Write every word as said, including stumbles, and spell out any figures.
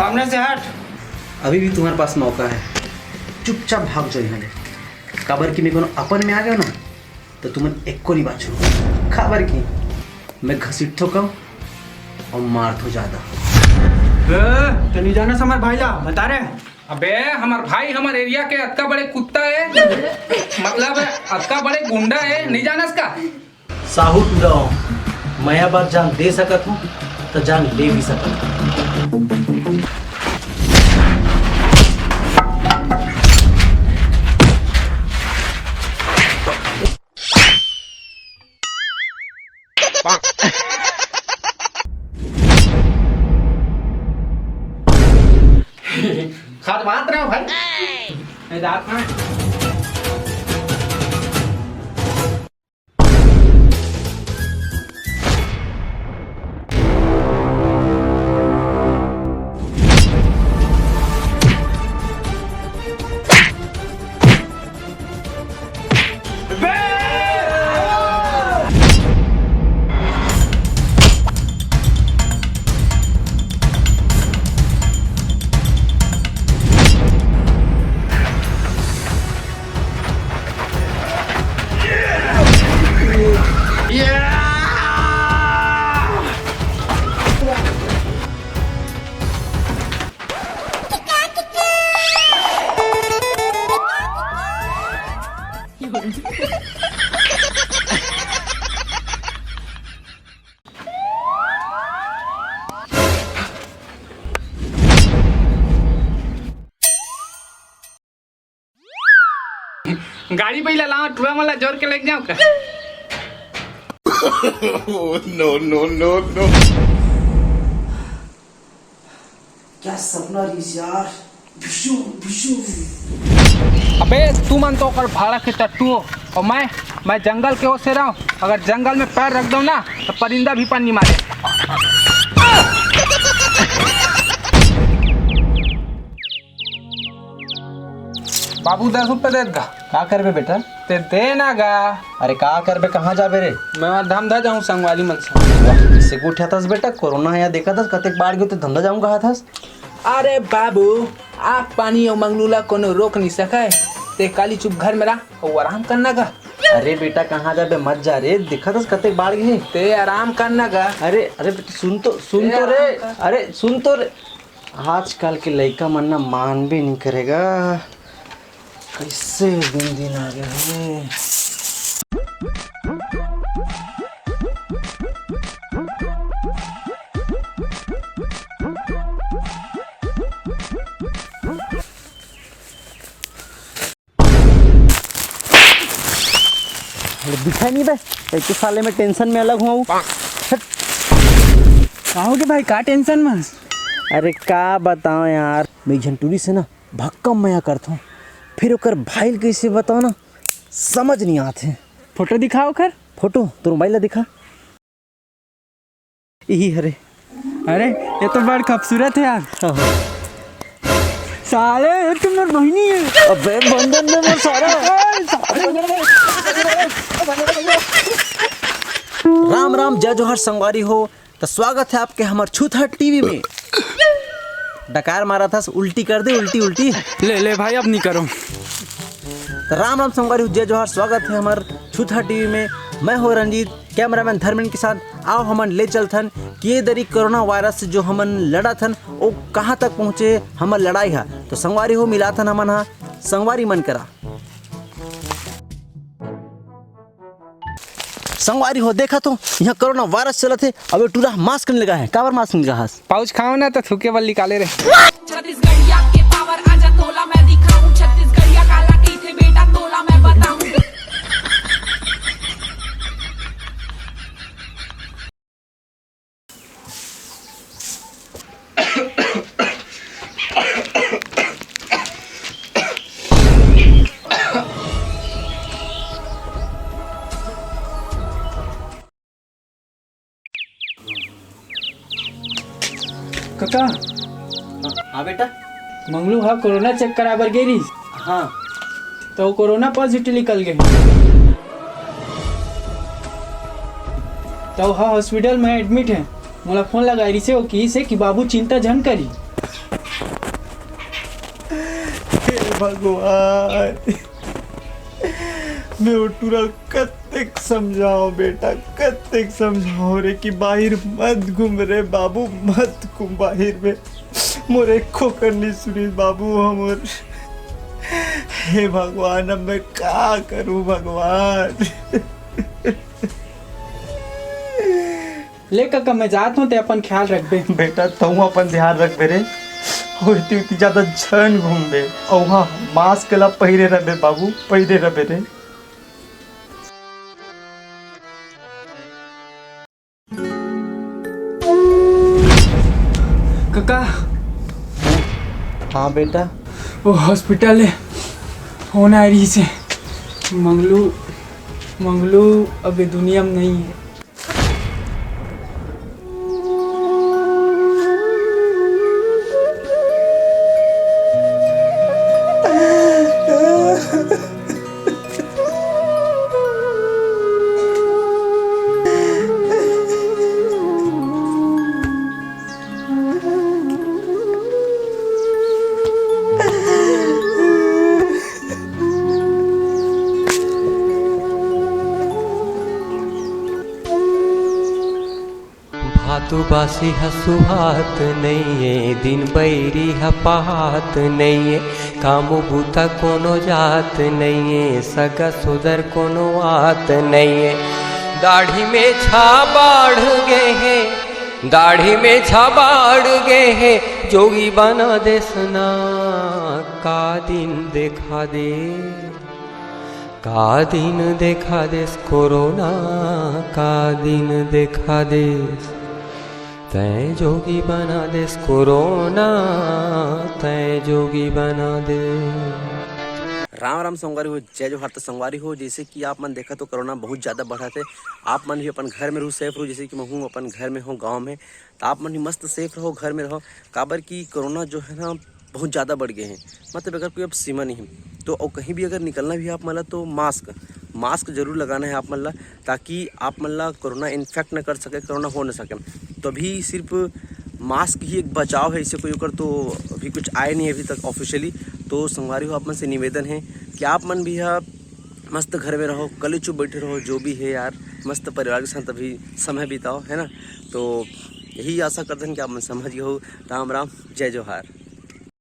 सामने से हट। अभी भी तुम्हारे पास मौका है, चुपचाप भाग जाओ यहाँ ले। काबर कि मैं कोनो अपन में आ गया ना, तो तुमन एको नहीं बाचो। काबर कि मैं घसीटथो कम और मारथो ज्यादा। ए, तो नहीं जाना हमर भाई ला, बता रे। अबे, हमर भाई हमर एरिया के अतका बड़े कुत्ता है, मतलब अतका बड़े गुंडा है, नहीं जानस का? साहू टूरा हो, मया बर जान दे सकत हूँ, तो जान ले भी सकत हूँ। खाद बांट रहे हो भाई? मैं जात ना। गाड़ी पहिला लाओ, टूरा मन ला जोर के लेके जाओ का? Oh, no, no, no, no। क्या सपना रहीस यार, भिशु, भिशु। अबे, तू मन तो ओकर भाड़ा के टट्टू हो, और मैं, मैं जंगल के ओर से रहा हूँ। अगर जंगल में पैर रख दो ना, तो परिंदा भी पानी मारे। बाबू, दस रुपये दे गा। का करबे बेटा? ते दे ना गा। अरे का करबे, कहाँ जाबे रे? मैं वहाँ धंधा जाऊँ संगवारी मन से। वाह, से उठा थस बेटा, कोरोना है यहाँ देखा थस, कतेक बाढ़ गयो ते धंधा जाऊँ कहा थस। अरे बाबू, आग पानी और मंगलू ला कोनो रोक नहीं सके। ते काली चुप घर में रह और आराम करना गा। अरे बेटा, कहाँ जाबे, मत जा रे, देखा थस कतेक बाढ़ गए। ते आराम करना गा। अरे, अरे बेटा, सुन तो, सुन ए, तो रे। आराम कर। अरे सुन तो रे। आजकल के लइका मन ना मानबे नहीं करेगा। कैसे दिन दिन आ गया है। अरे दिखा नहीं बे, एक तो साले मैं टेंशन में अलग हूँ। हट। का हो गया भाई, का टेंशन में? अरे का बताओ यार, मैं एक झन टूरी से ना भक्कम मया करथों, फिर ओकर भाई ल कइसे बताओ ना, समझ नहीं आत हे। फोटो दिखाओ ओकर। फोटो तोर मोबाइल ला दिखा। इही हरे। अरे, ये तो बड़ खूबसूरत है यार। हाँ, हाँ। साले, ये तो मेरी बहिनी है। अबे, बंधन में वो सारा। राम राम, जय जोहार संगवारी हो। तो स्वागत है आपके हमर छूतहा टीवी में। डकार मारा था, उल्टी कर दे, उल्टी, उल्टी। ले, ले भाई, अब नहीं करो। तो राम राम संगवारी हो, जय जोहार, स्वागत है हमर छूतहा टीवी में। मैं हो रंजीत, कैमरामैन धर्मेंद्र के साथ। आओ हमन ले चलथन कि ये दरी कोरोना वायरस से जो हमन लड़त हन, वो कहाँ तक पहुँचे हमर लड़ाई हा। तो संगवारी हो, मिलाथन हमन हा संगवारी मन करा। संगवारी हो, देखा तो यहाँ कोरोना वायरस चलत हे। अबे टूरा मास्क नहीं लगा है, काबर मास्क नहीं लगा हस? पाउच खाओ ना तो थूके बल निकाले रे। छत्तीसगढ़िया के पावर आजा तोला मैं दिखाऊं, छत्तीसगढ़िया काला कहिथे बेटा तोला मैं बताऊं। कका। हाँ, हाँ बेटा। मंगलू हा कोरोना चेक कराए बर गे रहिस। हाँ। तो कोरोना पॉजिटिव निकल गए। तो हा हॉस्पिटल में एडमिट है। मोला फोन लगाए रहिसे, वो कहिसे कि बाबू चिंता झन करी। भगवान, मैं ओ टूरा कतेक समझाओ बेटा, कतेक समझाओ रे कि बाहिर मत घूम रे बाबू, मत घूम बाहिर में। मोर एको कर नहीं सुनी बाबू हमर। हे भगवान, अब मैं का करूं भगवान? ले कका, मैं जात हूँ, ते अपन ख्याल रखबे। बेटा, तहूँ अपन ध्यान रखबे रे। ओती ओती ज्यादा झन घूमबे। अउ हाँ, मास्क ला पहिरे रहबे बाबू, पहिरे रहबे रे। कका। हाँ बेटा। वो हॉस्पिटल ले फोन आए रहिसे। मंगलू, मंगलू अब ए दुनिया में नहीं है। भातु बासी ह सुहात नइये, दिन बैरी ह पात नइये, काम बूता कोनो जात नइये, सगा सोदर कोनो आत नइये। दाढ़ी में छा बाढ़ गे हे, दाढ़ी में छा बाढ़ गे हे, जोगी बना देस ना, का दिन देखा दे। का दिन देखा देस कोरोना, का दिन देखा देस, तैं जोगी बना देस कोरोना, तैं जोगी बना दे। राम राम संगवारी हो, जय जोहार। तो संगवारी हो, जैसे कि आप मन देखत हो कोरोना बहुत ज़्यादा बढ़त हे, आप मन भी अपन घर में रहू, सेफ रहू। जैसे कि मैं हूँ अपन घर में हूँ, गाँव में, तो आप मन भी मस्त सेफ रहो, घर में रहो। काबर कि कोरोना जो है ना, बहुत ज़्यादा बढ़ गए हैं, मतलब अगर कोई अब सीमा नहीं है। तो और कहीं भी अगर निकलना भी है आप मन ला, तो मास्क, मास्क जरूर लगाना है आप मन ला, ताकि आप मन ला कोरोना इन्फेक्ट न कर सके, कोरोना हो न सके। तो अभी सिर्फ मास्क ही एक बचाव है, इससे कोई ओकर तो अभी कुछ आए नहीं है अभी तक ऑफिशियली। तो संगवारी हो, आप मन से निवेदन है कि आप मन भी हा मस्त घर में रहो, कली चुप बैठे रहो, जो भी है यार, मस्त परिवार के साथ अभी समय बिताओ, है ना। तो यही आशा करते हैं कि आप मन समझ गए हो। राम राम, जय जोहार।